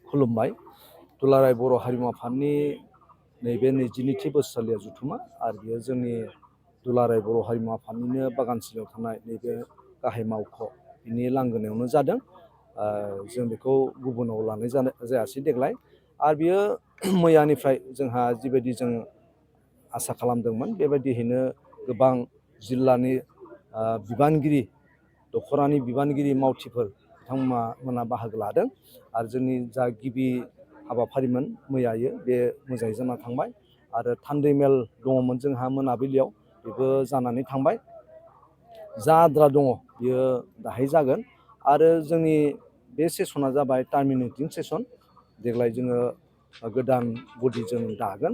खुलुमबाय। दुलाराय बर' हारिमु आफादनि नैबे 22थि बोसोरसालिया जथुमा आरो बेयो जोंनि दुलाराय बर' हारिमु आफादनिनो बागानसिलियाव थानाय नैबे गाहाय मावख' बिनि लांगोनायावनो जादों। जों बेखौ गुबुनाव लानाय जायासै देग्लाय। आरो बियो मैयानिफ्राय जोंहा जिबायदि जों आसा खालामदोंमोन बेबायदियैनो गोबां जिल्लानि बिबानगिरि दख'रानि बिबानगिरि मावथिफोर बिथांमोना बाहागो लादों आरो जोंनि जा गिबि हाबाफारिमोन मैयायो बे मोजाङै जाना थांबाय आरो थान्दै मेल दङमोन जोंहा मोनाबिलियाव बेबो जानानै थांबाय। जा आद्रा दङ बियो दाहाय जागोन आरो जोंनि बे सेसना जाबाय टार्मिनेटिं सेसन। देग्लाय जोङो गोदान बडिजों दागोन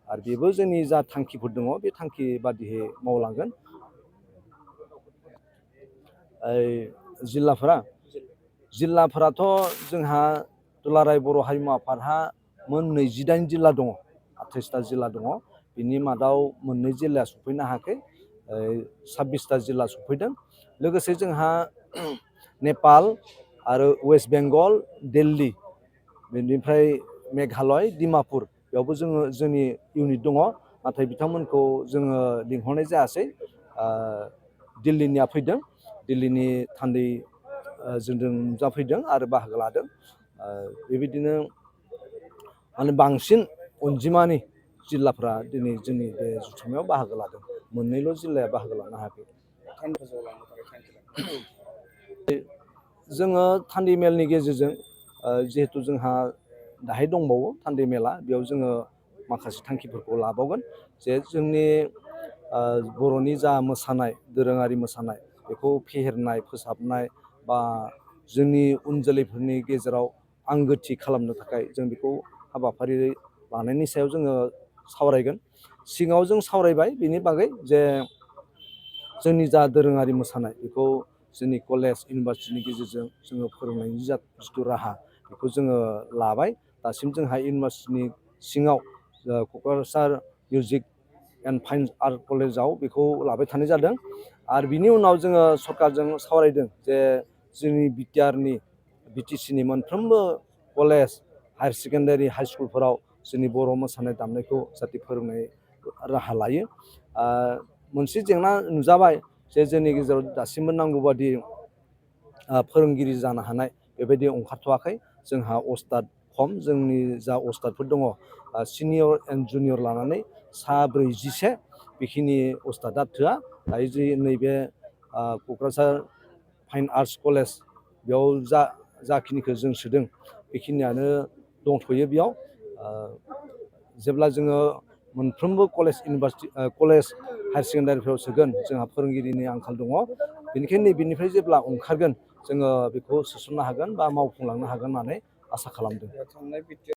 आरो बेबो जोंनि जा थांखिफोर दङ बे थांखि बादियै मावलांगोन। जिल्लाफोराथ' जोंहा दुलाराय बर' हारिमु आफादहा मोन 28 जिल्ला दङ, 28टा जिल्ला दङ। बिनि मादाव मोननै जिल्लाया सफैनो हायाखै, 26टा जिल्ला सफैदों। लोगोसे जोंहा नेपाल आरो वेस्ट बेंगल, दिल्ली, बेनिफ्राय मेघालय, डिमापुर बेयावबो जोंनि इउनिट दङ। नाथाय बिथांमोनखौ जोङो लिंहरनाय जायासै। दिल्लीनिया फैदों, दिल्लीनि थान्दै जोंजों नुजाफैदों आरो बाहागो लादों। बेबायदिनो माने बांसिन अनजिमानि जिल्लाफ्रा दिनै जोंनि बे जथुम्मायाव बाहागो लादों। मोननैल' जिल्लाया बाहागो लानो हायाखै। जोङो थान्दै मेलनि गेजेरजों जिहेथु जोंहा दाहाय दंबावो थान्दै मेला, बेयाव जोङो माखासे थांखिफोरखौ लाबावगोन जे जोंनि बर'नि जा मोसानाय, दोरोङारि मोसानाय बेखौ फेहेरनाय, फोसाबनाय बा जोंनि उन जोलैफोरनि गेजेराव आंगोथि खालामनो थाखाय जों बेखौ हाबाफारि लानायनि सायाव जोङो सावरायगोन। सिगाङाव जों सावरायबाय बेनि बागै जे जोंनि जा दोरोङारि मोसानाय बेखौ जोंनि कलेज इउनिभारसिटिनि गेजेरजों जोङो फोरोंनायनि जिथु राहा बेखौ जोङो लाबाय। दासिम जोंहा इउनिभारसिटिनि सिङाव Kokrajhar music and fine art कलेजाव बेखौ लाबाय थानाय जादों। आरो बिनि उनाव जोङो सरकारजों सावरायदों जे जोंनि बिटिसिनि मोनफ्रोमबो कलेज, हायार सेकेन्डारि, हाइ स्कुलफोराव जोंनि बर' मोसानाय दामनायखौ जाहाथे फोरोंनाय राहा लायो। मोनसे जेंना नुजाबाय जे जोंनि गेजेराव दासिमबो नांगौ बादि फोरोंगिरि जानो हानाय बेबायदि ओंखारथ'वाखै। जोंहा अस्ताद खम, जोंनि जा अस्तादफोर दङ सिनियर एन्ड जुनियर लानानै सा 46 बेखिनि अस्तादा थोआ। दायो जे नैबे क'क्राझार फाइन आर्टस कलेज बेयाव जाखिनिखौ जों सोदों बेखिनियानो दंथ'यो बेयाव। जेब्ला जोङो मोनफ्रोमबो कलेज, इउनिभारसिटि, कलेज हायार सेकेन्डारिफ्राव सोगोन जोंहा फोरोंगिरिनि आंखाल दङ। बेनिखायनो नैबेनिफ्राय जेब्ला ओंखारगोन जोङो बेखौ सोसननो हागोन बा मावफुंलांनो हागोन होननानै आसा खालामदों।